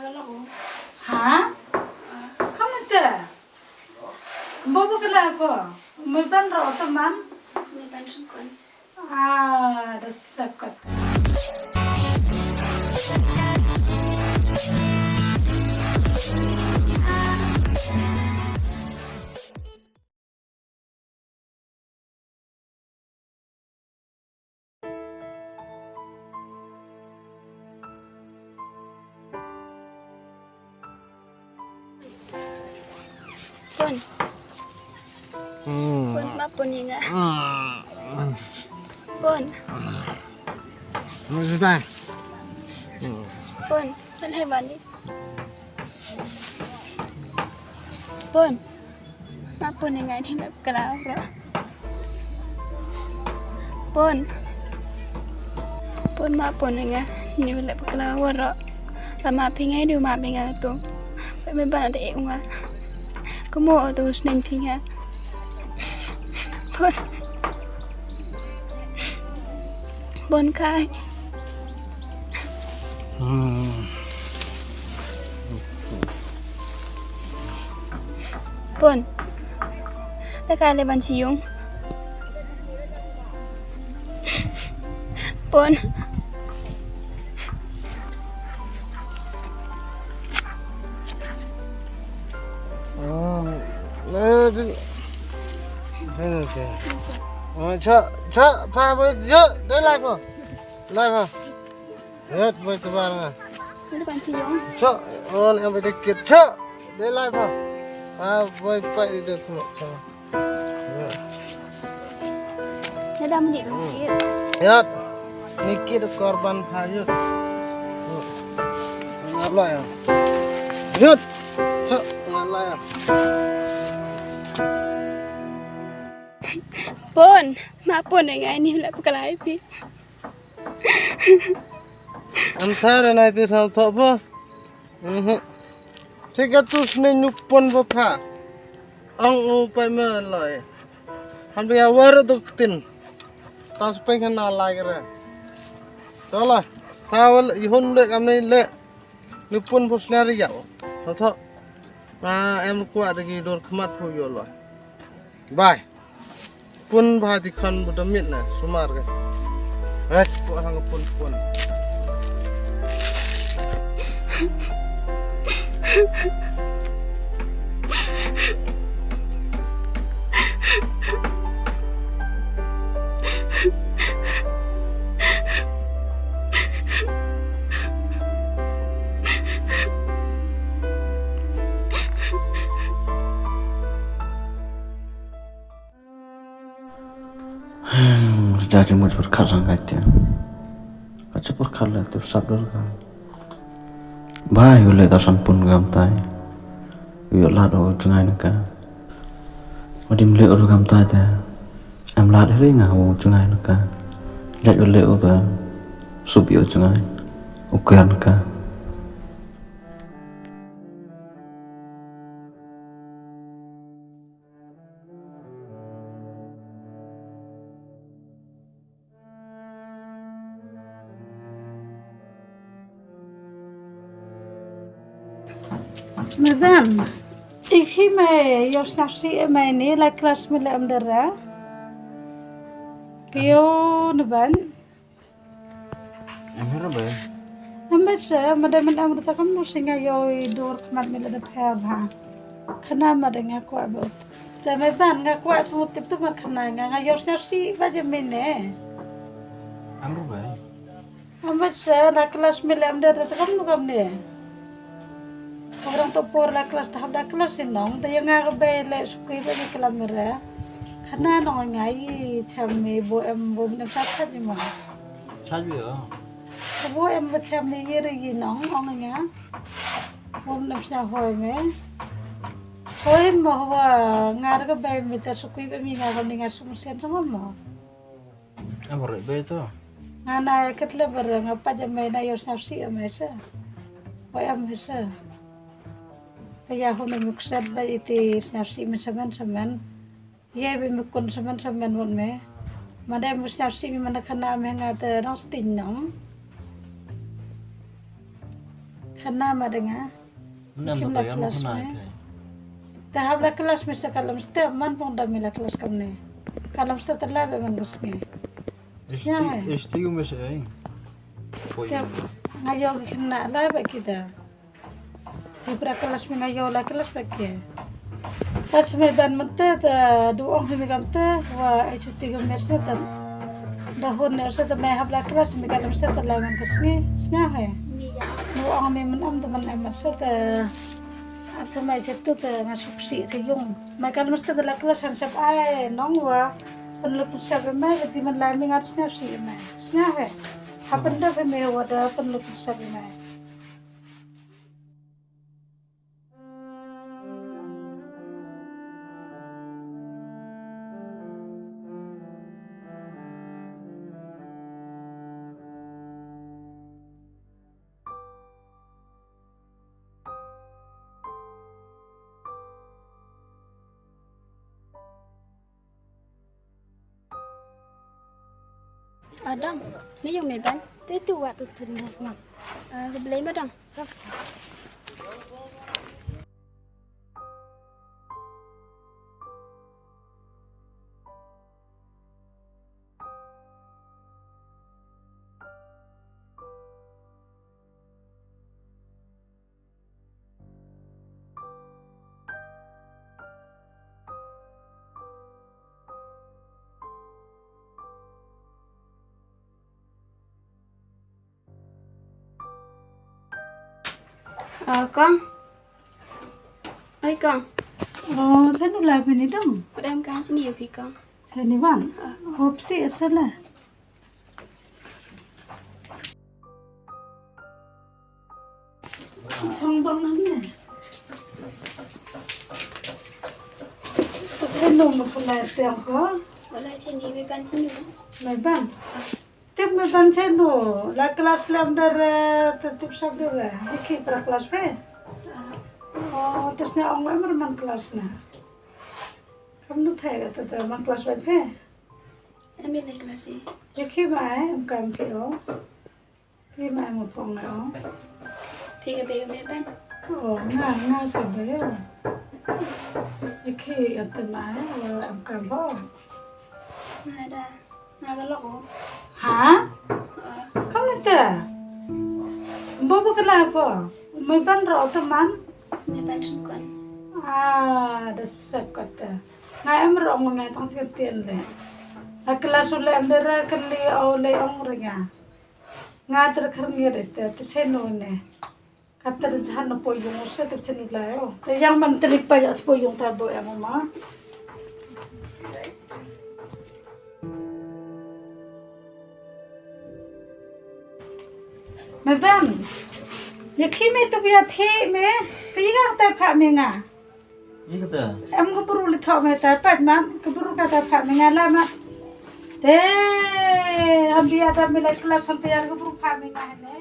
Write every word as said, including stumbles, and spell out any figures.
Ha? Kam te. Bo bo kala ko. Me ban ro to man. Me ban sum kon. Ah, da sep kat. Pun. Hmm. Pun, ma pun ïa nga. Hmm. Pun. Maksud ai? Hmm. Pun, ma leh bani. Pun. Ma pun ïa nga, ni leh bakla waroh. Pun. Pun, ma pun ïa nga, ni leh bakla waroh. Lada ma phi nga, ni ma phi nga tu. Phi me ban da e u nga. Kumno tu sneng phi nga. Pun. Pun kai. Hmm. Pun. Te kai leh ban chi yung. Pun. Oh, eh, tu. Cha, cha, pa, pa, cha, dei lai pa. Lai pa. Yat, boy, tu bar nga. Ada panci yung. Cha, on, yang beda kit. Cha, dei lai pa. Ah, boy, pa, di dek mo, cha. Yat. Ada mandi dong kit. Yat. Ni kit korban pa, yat. Ngat la ya. Yat. Cha, ngat la ya. Pun, ma pun ïa nga, ni leh bakla ïa phi. Em thar na iti sal thok pha. Mhm. Te katu sneng nu pun ba pha. Ong u pai me lai. Han bia war tu tin. Tas pai kan na lai kre. Tola. Tawal ihun leh kam nei leh. Nu pun phu sner ya. Thok. Ma em kwah da ki dur khmat phu yo lo. Bye. Pun bha ti khan bu da mit na sumar ka. Hei, ko hang pun pun. Hmm, ja jingmut pyrkhat rangkai te. Ka cha pyrkhat la te sap dur ka. Ba yu le ta san pun gam tai. Yu la do jngai na ka. Wadim le ur gam tai te. Em la de ringa u jngai na ka. Ja yu le u ta. Sup yu jngai. U kya na ka. Madam, ikhi me ïoh sngewsih me ni la klas me la em dara. Kyo ne ban. Em hera ba. Em ba sa, madam em dara kam nu singa ïoh i dur khmat me la da pher ha. Khana ma da nga kwah ba. Te me ban nga kwah sngewtip tu ma khana nga nga ïoh sngewsih ba je me ne. Em ru ba. Em ba sa na klas me la em dara te kam nu kam ne. Orang to por la klas ta hap da klas i nong te ïa nga ka bai le sukui ba me klam me re. Khana nong nga i cham me bo em bo me sa cha ni ma. Cha ju ya. Ka bo em ba chem ni ye re yi nong ong nga. Wom nam sha hoi me. Hoi mo wa nga re ka bai me ta sukui ba mi nga ka ni nga sum sen mo mo. Em re bai to. Nga na ket le ber nga pa ja me na yor sngewsih me sa. Hoi em me sa. Pa ya hon me kset ba iti sngewsih me semen semen. Ye bi me kun semen semen won me. Mada me sngewsih me mada khana me nga te dang sting nong. Khana ma dang a. Nam Khin ta la ka yam klas khana me. Kai. Te hap la klas me sa ka lem step man pong da me la klas kamne. Ka lem step te la be man ka sngi. Sñiaw, eh. Esti u me sa, eh. Te nga yoh ki khana la ba ki da. Ki pra klas me nga yoh la klas ba ki. Tat sa me ban mynta te du ong hi me kam te wa ai chuti ka mes ne te. Da hun ne sa te me hap la klas me ka lem sa te la man ka sngi. Sñiaw he. Nu ong me man am te man am sa te. Ap sa me chuti te nga sup si sa yung. Me ka lem sa te la klas han sap ai nong wa. Pynlut pynsap me ka ji man la me nga sñiaw si me. Sñiaw he. Happen da me wa da pynlut pynsap me. Adang, ni yung me ban? Te tu wa tu tu ni mam. Ah, ka blei ma dang. Ah, kong. Oi, kong. Oh, sa nu la pini dong. Padam kan sini ya pi kong. Sa ni bang. Ah. Hop si sa la. Chong bang na ne. Sa nu ma pala tiang ko. Wala sini me ban sini. Me ban. Tip me ban sini. La klas lam dar, eh, te tip sab dar, eh. Iki pra klas pe. Ah. Oh, tes na ong em man klas na. Kam nu thai te te man klas pe. Em le klas i. Iki ma em kam pe o. Phi ma nga phong nga ong. Phi ka bei me ban. Oh, nga, nga sa bei ong. Ïa khi ïa te ma ïa, ïa am kam phong. Nga da, nga ka lok ong. Ha? Ah. Kam ni te? Bo bo ka la phong. Me ban ro te man? Me ban sum kon. Ah, da sep ka te. Nga em ro ong nga tang sep tien le. La klas u le em de re kali o le ong re nga. Nga ter kher ngi re te, te chenu ne. Ka ter jahan na po yung se te chenu la yo. Te yang man te lik pa ya po yung ta bo yang ma. Me ban. Ya khi me tu bia thi me. Ka yi ga ta pha me nga. Ïa kata. Em ka bru li tho me ta pat man, ka bru ka ta pha me nga la ma. Te, am bia da me la klas am bia ka bru pha me nga ne.